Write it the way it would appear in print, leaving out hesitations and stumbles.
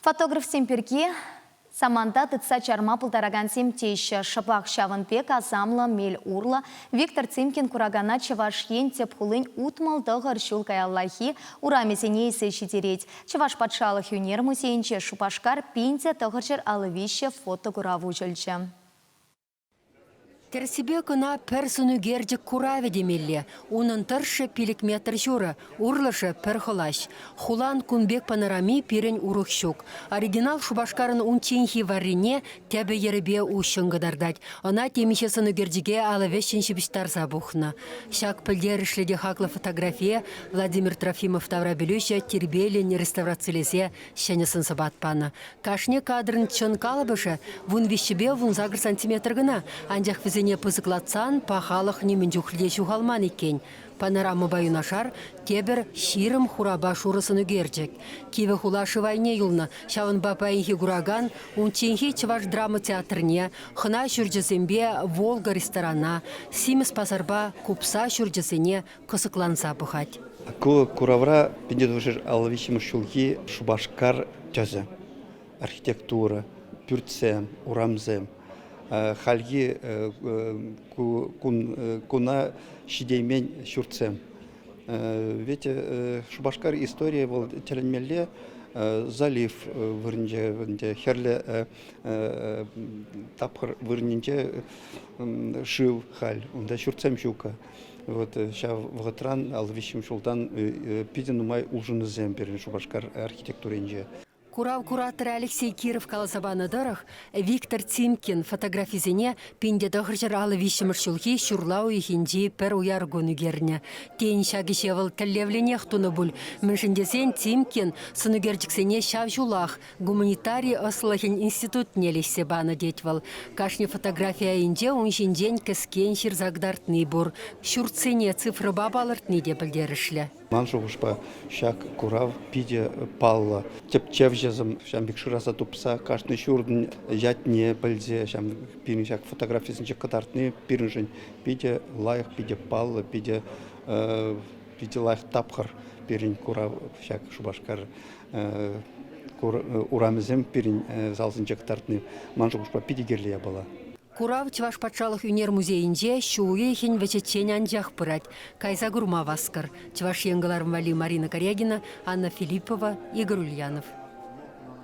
Фотографсем пирки саманта тытса чарма пултаракансем теҫҫӗ. Шӑпах ҫавӑн пек асамлӑ мел урлӑ Виктор Тимкин куракана Чӑваш Ен тӗп хулин 69 ҫул каяллахи урамӗсене илсе ҫитерет. Чӑваш патшалӑх ӳнер музейӗнче Шупашкар 1953 фотокурав уҫӑлчӗ. Тӗрӗссипе кӑна пӗр сӑнӳкерчӗк куравӗ темелле. Унӑн тӑршшӗ пилӗк метр ҫурӑ, урлӑшӗ пӗр хӑлаҫ. Хулан кун пек панорами пирӗн урӑх ҫук. Оригинал Шупашкарӑн унчченхи варрине тӗпӗ-йӗрӗпе уҫҫӑн кӑтартать. Ӑна темиҫе сӑнӳкерчӗке алӑ вӗҫҫӗн ҫыпӑҫтарса пухнӑ. Ҫак пӗлтерӗшлӗ те хаклӑ фотографие Владимир Трофимов таврапӗлӳҫӗ тирпейлӗн реставрацилесе ҫӗнӗ сӑн-сӑпат панӑ. Кашни кадрӑн чӑн калӑпӑшӗ 13-пе 18 сантиметр кӑна, анчах вӗсене пысӑклатсан пахалӑх нимӗн чухлӗ те ҫухалман иккен. Панорамӑпа юнашар тепӗр 20 хурапа шурӑ сӑнӳкерчӗк. Кивӗ хула шыв айне юлнӑ, ҫавӑнпа паянхи куракан унчченхи Чӑваш драма театрне, хӑна ҫурчӗсемпе Волга ресторана, Симӗс пасарпа Купса ҫурчӗсене кӑсӑкланса пӑхать. Ку куравра 1953 ҫулхи Шупашкар тӗсӗ, архитектура, пӳртсем, урамсем, хальхи куна ҫитеймен ҫуртсем. Ведь Шупашкар историйӗ вӑл тӗлӗнмелле залив вырӑнӗнче ӗнтӗ хӗрлӗ тапхӑр вырӑнӗнче шыв халь, унта ҫуртсем ҫуккӑ. Вот ҫав вӑхӑтран, 53 ҫултан питӗ нумай улшӑнусем пирӗн Шупашкар архитектуринче. Курав кураторӗ Алексей Киров каласа панӑ тӑрӑх, Виктор Тимкин фотографисене 1953 ҫулхи ҫурла уйӑхӗнчи пӗр уяр кун ӳкернӗ. Тен, ҫак ӗҫе вӑл тӗллевлӗнех тунӑ пуль, мӗншӗн тесен Тимкин сӑнӳкерчӗксене ҫав ҫулах Гуманитари ӑслӑхӗн институтне леҫсе панӑ тет вӑл. Кашни фотографи айӗнче ун ҫинчен кӗскен ҫырса кӑтартни пур. Ҫуртсене цифрӑпа палӑртни те пӗлтерӗшлӗ. Ман шухӑшпа, ҫак курав питӗ паллӑ. Тӗпчевҫӗсем ҫавӑн пек шыраса тупса кашни ҫуртӑн ятне пӗлсе ҫавӑн пирӗн ҫак фотографисенче кӑтартни пирӗншӗн питӗ лайӑх, питӗ паллӑ, питӗ питӗ лайӑх тапхӑр пирӗн курав ҫак Шупашкар урамӗсем пирӗн залсенче кӑтартни ман шухӑшпа питӗ кирлӗ япала. Курав Чӑваш патшалӑх ӳнер музейӗнче ҫу уйӑхӗн вӗҫӗччен анчах пырать. Кайса курма васкӑр. Чӑваш Ен кӑларӑм валли Марина Карягина, Анна Филиппова, Игорь Ульянов.